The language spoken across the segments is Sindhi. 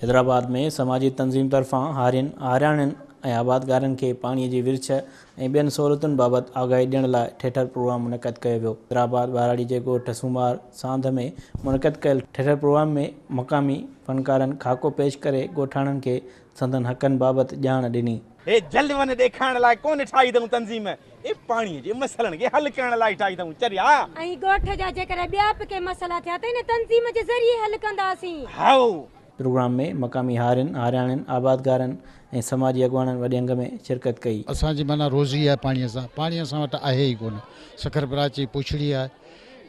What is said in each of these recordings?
حيدرآباد ۾ سماجي تنظيم طرفان هارين، هارياڻين ۽ آبادگارن کي پاڻي جي ورڇ ۽ ٻين سهولتن بابت آگاهي ڏيڻ لاء ٺيٺر پروگرام منعقد ڪيو ويو. حيدرآباد ٻهراڙي جي ڳوٺ سومار ساند ۾ منعقد ڪيل ٺيٺر پروگرام ۾ مقامي فنڪارن خاڪو پيش ڪري ڳوٺاڻن کي سندن حقن بابت ڄاڻ ڏني. هي جلون ڏيکارڻ لاء ڪونه ٺاهي اٿئون تنظيم، اي پاڻي جي مسئلن کي حل ڪرڻ لاء ٺاهي اٿئون چريا. ۽ ڳوٺ جا جيڪڏهن ٻيا به ڪي مسئلا ٿيا ته ان تنظيم جي ذريعي حل ڪنداسين. هائو. پروگرام ۾ مقامي هارين، هارياڻين، آبادگارن ۽ سماجي اڳواڻن وڏي انگ ۾ شرڪت ڪئي. اسان جي معنيٰ روزي آهي پاڻي سان، پاڻي اسان وٽ آهي ئي ڪونه، سکر براچ جي پوڇڙي آهي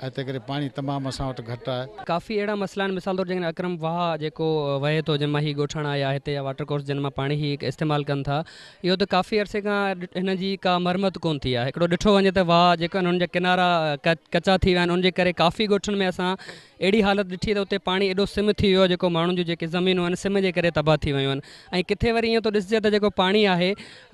۽ تنهن ڪري پاڻي تمام اسان وٽ گهٽ آهي. ڪافي اهڙا مسئلا آهن مثال طور جيڪڏهن اڪرم واهه جيڪو وهي ٿو جنهن مان هي ڳوٺاڻا يا هتي جا واٽر ڪورس جن مان پاڻي هي استعمال ڪن ٿا اهو ته ڪافي عرصي کان هن جي ڪا مرمت ڪونه ٿي آهي هڪڙو ڏٺو وڃي ته واهه جيڪو آهن انهن جا ڪنارا ڪچا ٿي ويا آهن ان جي ڪري ڪافي ڳوٺن ۾ اسان اهڙي حالت ڏٺي ته اتي پاڻي ايڏو سم ٿي ويو آهي جيڪو ماڻهن جون جيڪي زمينون آهن سم جي ڪري تباهه ٿي ويون آهن ۽ ڪٿي وري ائين ٿو ڏسجي ته جيڪو پاڻي آهي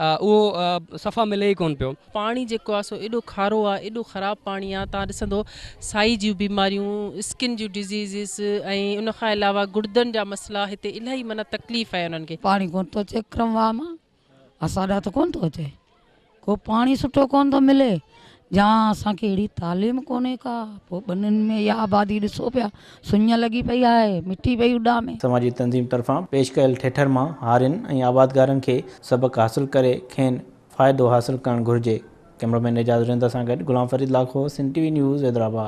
اهو صفا ملي ئي ڪونه پيو. پاڻي جيڪو آهي سو ايڏو کارو آهي ايڏو خراب پاڻي آهي تان ڏسندو سائي جون بيماريون اسڪن جون ڊزيزز ۽ ان کان علاوه گڙدن جا مسئلا هتي الاهي معنيٰ تڪليف آهي انهن کي. پاڻي ڪونه ٿو اچي اڪرم واهه مان. اسان ڏانهن ته ڪونه ٿو اچي ڪو پاڻي سٺو ڪونه ٿو ملي جا اسان کي اهڙي تعليم ڪونهي ڪا پوء ٻنين ۾ اها آبادي ڏسو پيا سڃ لڳي پئي آهي مٽي پئي اڏامي. سماجي تنظيم طرفان پيش ڪيل ٺيٺر مان هارين ۽ آبادگارن کي سبق حاصل ڪري کين فائدو حاصل ڪرڻ گهرجي. ڪئميرا مين اعجاز رند سان گڏ Ghulam Farid Lakho, Sindh T V news, Hyderabad.